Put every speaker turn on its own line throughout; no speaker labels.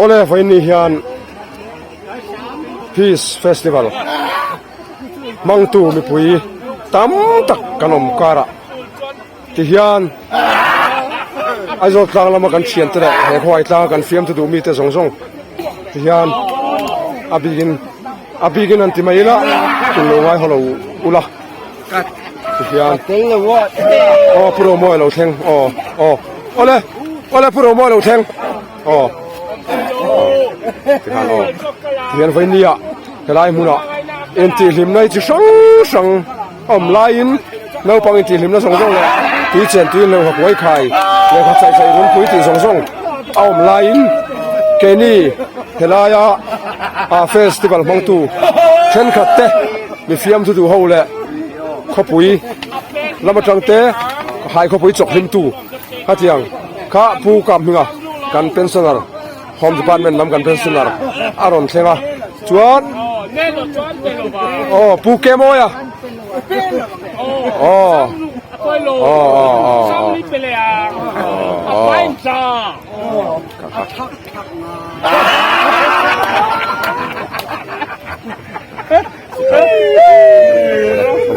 Awle vawiin ni hian Peace Festival hmangtu mipui tam tak kan awm karah tihian Aizawl tlang lama kan thiante leh he khuai tlanga kan fiamtu duh mite zawng zawng tihian a bikin a bikin an ti mai ila tum lo ngai haw lo ula. Tihian aw Pu Romawi a lo thleng aw aw awle awle Pu Romawi a lo thleng aw tihian aw tihian vawinia helai hmunah intihhlimna hi chi hrang hrang a awm laiin naupang intihhlimna zawng zawng leh tui chen tui lehkha kuai khai lehkha chaih chaih runpui tih zawng zawng a awm laiin keini helaia ah festival hmangtu thenkhat te. Mi fiamthu duh ho leh khawpui lam atang te hai khawpui chawk hlim tu hetiang kha pu kap hminga kan pensioner home department lam kan pensioner a rawn thleng a chuan aw pu ke mawi a aw aw aw aw aw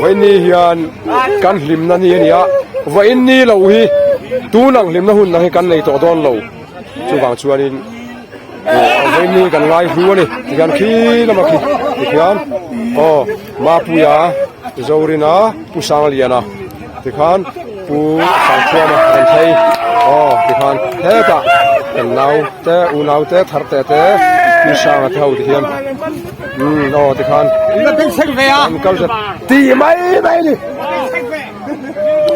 Vawiin hian kan hlimna ni a ni a, vawiin ni lo hi tun ang hlimna hun ang hi kan nei tawh dawn lo. Chuvang chuanin vawiin ni kan ngai hlu a ni. Tikhian khi lamah khi tikhian aw Mapuia Zorina Pu Sangliana tikhan Pu Sangthuama kan thei aw tikhan hetah kan nau te unau te thar te te Pu Sanga te ho tikhian. Umm aw tikhan an kal zet ti mai mai ni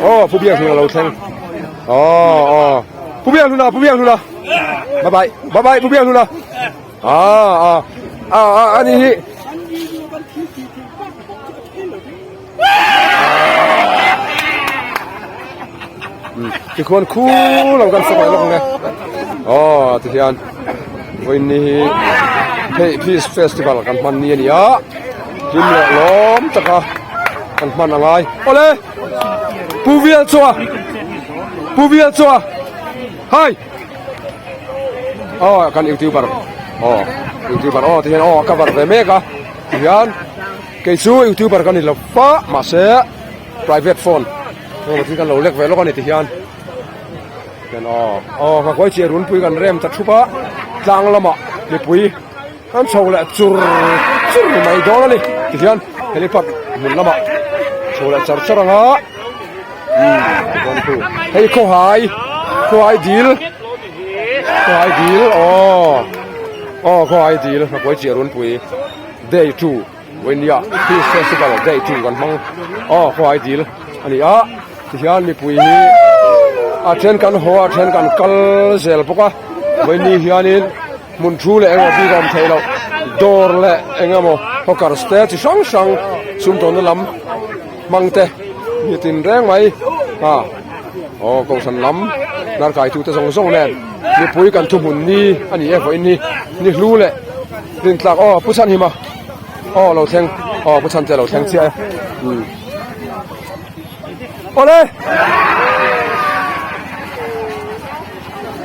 aw pu biak hlun a lo thleng aw aw pu biak hluna pu biak hluna bye bye bye bye pu biak hluna ah ah ah ah ani hi Tikhuan khu lo kan fak leh lawk ang e aw tihian vawiin ni hi hei peace festival kan hman ni a ni a hlim leh lawm taka kan hman a ngai awle pu vial chua pu vial chua hai aw kan youtuber aw youtuber aw tihian aw a cover ve mek a tihian. Kei chu youtuber ka ni lo fa mahse private phone engemaw thil kan lo lek ve lawk a ni ti hian hian aw aw nghakuai chiah runpui kan rem ta thup a tlang lamah mipui kan chho leh chur chur mai dawn a ni ti hian helipad hmun lamah chho leh char char ang a umm tichuan khu hei khawhai khawhai dil khawhai dil aw aw khawhai dil nghakuai chiah runpui. Day 2 Vawihnia Peace Festival Day 2 kan hmang aw khawai dil a ni a tihian mipui hi a then kan haw a then kan kal zel bawk a Vawihni hianin hmun thu leh engemaw bik a awm theih loh dawr leh engemaw hawkers te chi hrang hrang sumdawnna lam hmang te mi tin reng mai a aw kohhran lam hnar kaitute zawng zawng nen mipui kan thuhmun ni a ni e vawiin hi ni hlu leh. Rintlak aw Pu Chhanhima aw lo thleng aw Pu Chhante lo thleng chiah e umm awle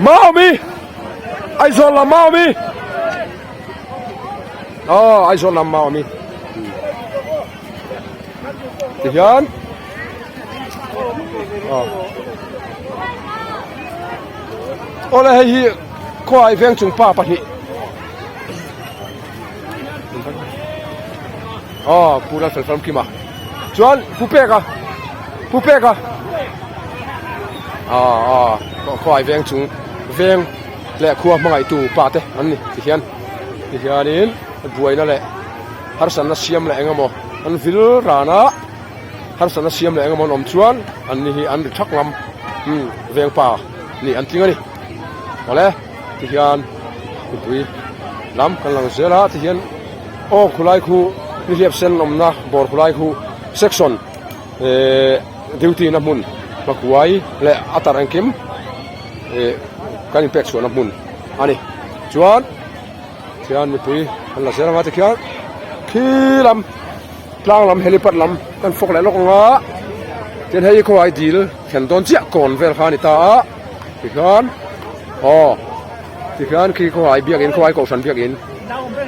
Maumi Aizawl lam Maumi aw Aizawl lam Maumi tihian aw awle hei hi khuai veng chung pa pahnih aw pu lal fel famkim a chuan pu peka pu peka aw aw khuai veng chung veng leh khua hmangaihtu pa te an ni tihian tihianin buaina leh harsatna siam leh engemaw an vil ran a harsatna siam leh engemaw an awm chuan an ni hi an ri thak ngam umm veng pa nih an tling a ni awle tihian mipui lam kan lang zel a tihian aw khulai khu nihliap sen awmna bawr khulai khu section ehh duty na hmun hmakuai leh a tar engkim ehh kan inpek chhuahna hmun a ni chuan. Khian mipui an la zel anga tikhian khi lam tlang lam helipad lam kan fawk leh lawk anga tin hei khawai dil thlen dawn chiah kawn vel kha a ni ta a tikhian aw. Tikhian khi khawhai biakin khawhai kohhran biakin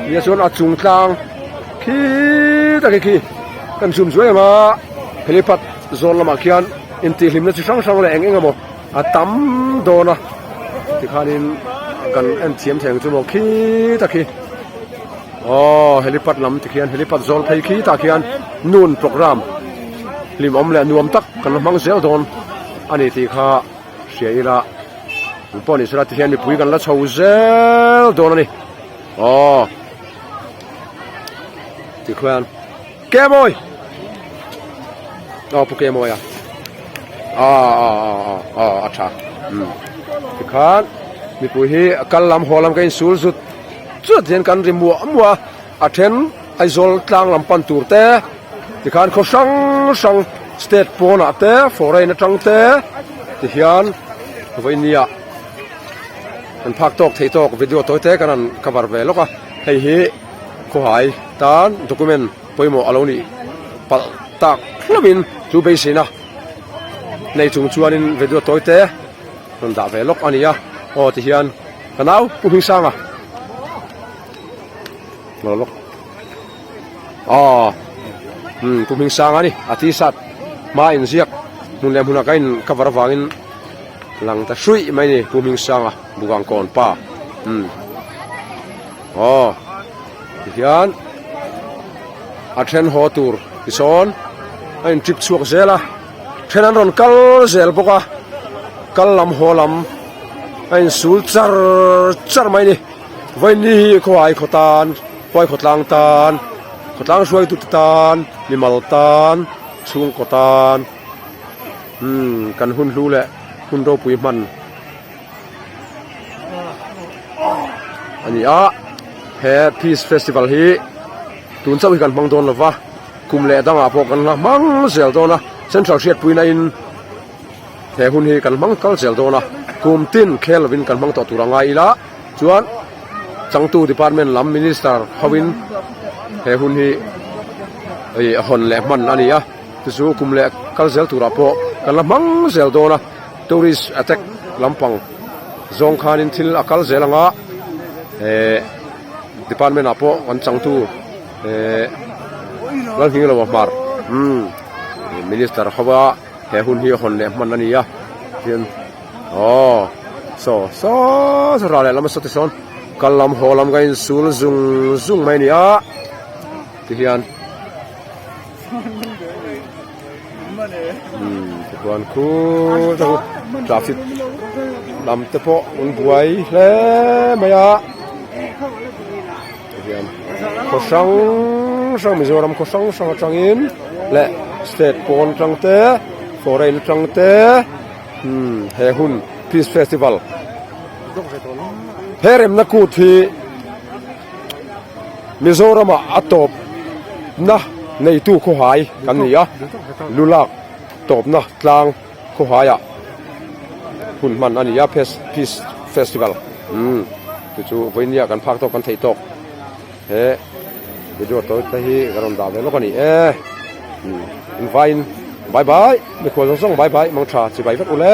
nia chuan a chung tlang khi tak khi kan zoom zuai ang a helipad zawn lamah khian intihhlimna chi hrang hrang leh eng eng emaw a tam dawn a tikhanin kan en thiam thei ang chu maw khi tak hi aw helipad lam tikhian helipad zawl phei khi tah khian nun program hlimawm leh nuam tak kan la hmang zel dawn a ni tih kha. Hria ila eng pawh ni sela tihian mipui kan la chho zel dawn a ni aw tikhuan Kemawi aw pu Kemawi a a a a a a tha um tikhan mipui hi kal lam haw lam ka insul zut zut hian kan ri muah muah a a then Aizawl tlang lam pan tur te tikhan khaw hrang hrang state pawnah te foreign atang te tihian vawinia an phak tawk theih tawk video tawi te kan han cover ve lawk a hei hi khawhai tan document pawimawh a lo nih palh tak hlauhin chu beiseina nei chung chuanin video tawi te rawn dah ve lawk a ni a aw tihian ka nau Pu Hmingsanga. Lo lawk aw umm pu hming sang a ni a t-shirt hma inziak hmun leh hmunah ka in cover avangin lang ta hruih mai a ni pu hming sanga bukang kawn pa umm aw tihian a then haw tur tisawn a in trip chhuak zel a then an rawn kal zel bawk a kal lam haw lam a insul char char mai a ni. Vawiinni hi khawhai khaw tan, khuai khawtlang tan, khawtlang hruaitute tan, mimal tan, chhungkaw tan umm kan hun hlu leh hun ropui hman a ni a. He Peace Festival hi tun chauh hi kan hmang dawn lova, kum leh dangah pawh kan la hmang zel dawn a, Central hriatpuina in. He hun hi kan hmang kal zel dawn a, kum tin khel lovin kan hmang tawh tur a ngai ila chuan changtu department lam minister hoin he hun hi ih hawn leh hman a ni a, tichu kum leh kal zel turah pawh kan la hmang zel dawn a, tourist attack lampang zawng khanin thil a kal zel ang a, eh department ah pawh kan changtu eh Lalhminglo Hmar umm minister hova. He hun hi hawn leh hman a ni a hian aw saw saw saw ral leh lam a saw te sawn kal lam haw lam ka insul zung zung mai a ni a tihian umm tichuan khu te khu traffic lam te pawh an buai hle mai a tihian khaw hrang hrang Mizoram khaw hrang hrang atangin leh state pawn atang te foreign atang te umm he hun peace festival he remna kut hi Mizoram ah a tawp na neitu khawhai kan ni a lulak tawpna tlang khawhai ah hun hman a ni a peace festival umm chu chu vawinia kan phak tawk kan theih tawk he video tawi te hi ka rawn dah ve lawk a ni e umm invaiin bye bye mikhual zawng zawng bye bye mang tha chibai vek ule.